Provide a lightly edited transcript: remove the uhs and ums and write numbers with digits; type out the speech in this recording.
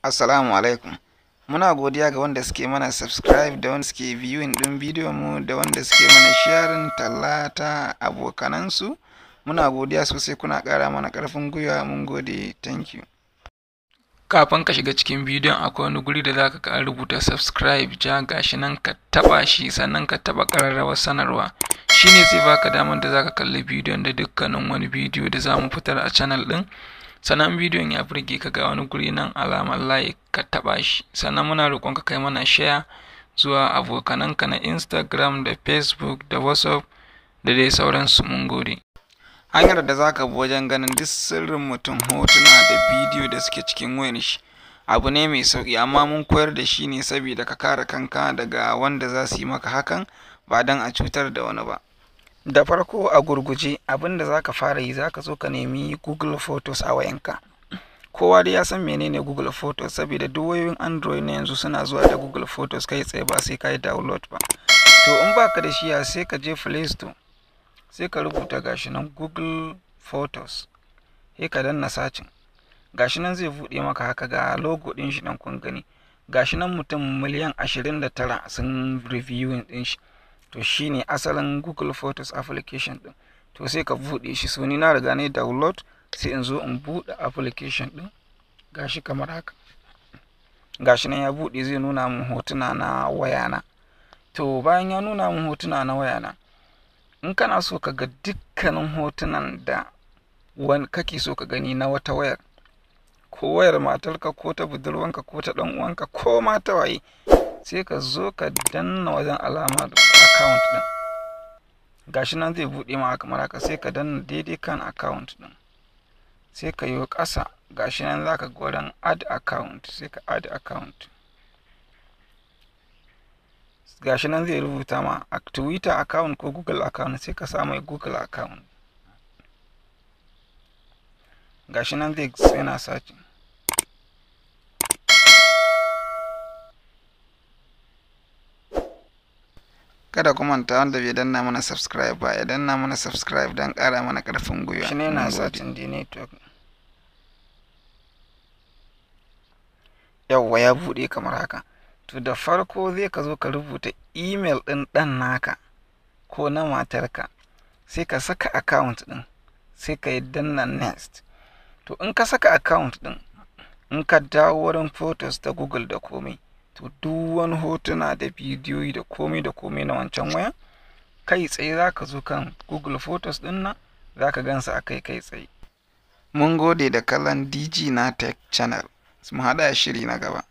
Assalamu alaikum. Muna godiya ga wanda suke mana subscribe da wanda suke viewing ɗin bidiyon mu da wanda suke mana sharing tallata abokanansu. Muna godiya sosai, kuna ƙara mana ƙarfin gwiwa. Mun gode, thank you. Kafin ka shiga cikin bidiyon, akwai wani guri da zaka ka rubuta subscribe ja, gashi nan, ka taba shi, sannan ka taba ƙararrawar sanarwa. Shine zai baka damar da zaka kalli bidiyon da dukkanin wani bidiyo da zamu fitar a channel ɗin. Sannan bidiyon ya burge ka, ga wani guri nan alamar like, ka taba shi. Sannan muna roƙon ka kai mana share zuwa abokananka na Instagram da Facebook da WhatsApp da dai sauransu. Mun gode. Hanyar da zaka bi wajen ganin duk sirrin mutum, hotuna da bidiyo da suke cikin wayar shi, abu ne mai sauƙi, amma mun koyar da shi ne saboda ka kare kanka daga wanda za su yi maka hakan, ba don a cutar da wani ba. Da farko, a gurguje, abin da zaka fara yi, zaka zo ka nemi Google Photos a wayanka. Kowa dai ya san menene Google Photos, saboda duk wayoyin Android na yanzu suna zuwa da Google Photos kai tsaye, ba sai ka yi download ba. To, in baka da shi, ya sai ka je Play Store, sai ka rubuta, gashi nan, Google Photos, sai ka danna searching. Gashi nan zai buɗe maka haka, ga logo ɗin shi nan kun gani. Gashi nan, mutum miliyan 29 sun reviewing ɗin shi. To, shine asalin Google Photos application ɗin. To, sai ka buɗe shi. So ni na riga na download, sai in zo in buɗe application ɗin. Gashi kamar haka, gashi nan ya buɗe, zai nuna min hotuna na wayana. To, bayan ya nuna min hotuna na wayana, in kana so ka ga dukkanin hotunan da wani kake so ka gani na wata wayar, ko wayar matarka, ko ta budurwanka, ko ta ɗan uwanka, ko ma ta waye, sai ka zo ka danna wajen alamar account ɗin. Gashi nan zai buɗe ma kamar haka. Sai ka danna daidai kan account ɗin, sai ka yi ƙasa. Gashi nan, zaka ga wurin add account, sai ka add account. Gashi nan zai rubuta ma a Twitter account ko Google account, sai ka sa mai Google account. Gashi nan zai yana searching. Kada ku manta, wanda bai danna mana subscribe ba, ya danna mana subscribe don ƙara mana ƙarfin gwiwa. Shi ne na searching di network. Yawwa, ya buɗe kamar haka. To, da farko zai ka zo ka rubuta email ɗin ɗan naka ko na matarka, sai ka saka account ɗin, sai ka yi danna next. To, in ka saka account ɗin, in ka dawo wurin photos ta Google da komai, to duk wani hotuna da bidiyoyi da komai da komai na wancan waya, kai tsaye za ka zo kan Google Photos ɗin nan, za ka gansu a kai kai tsaye. Mun gode da kallon DG na Tech Channel. Mu haɗa shiri na gaba.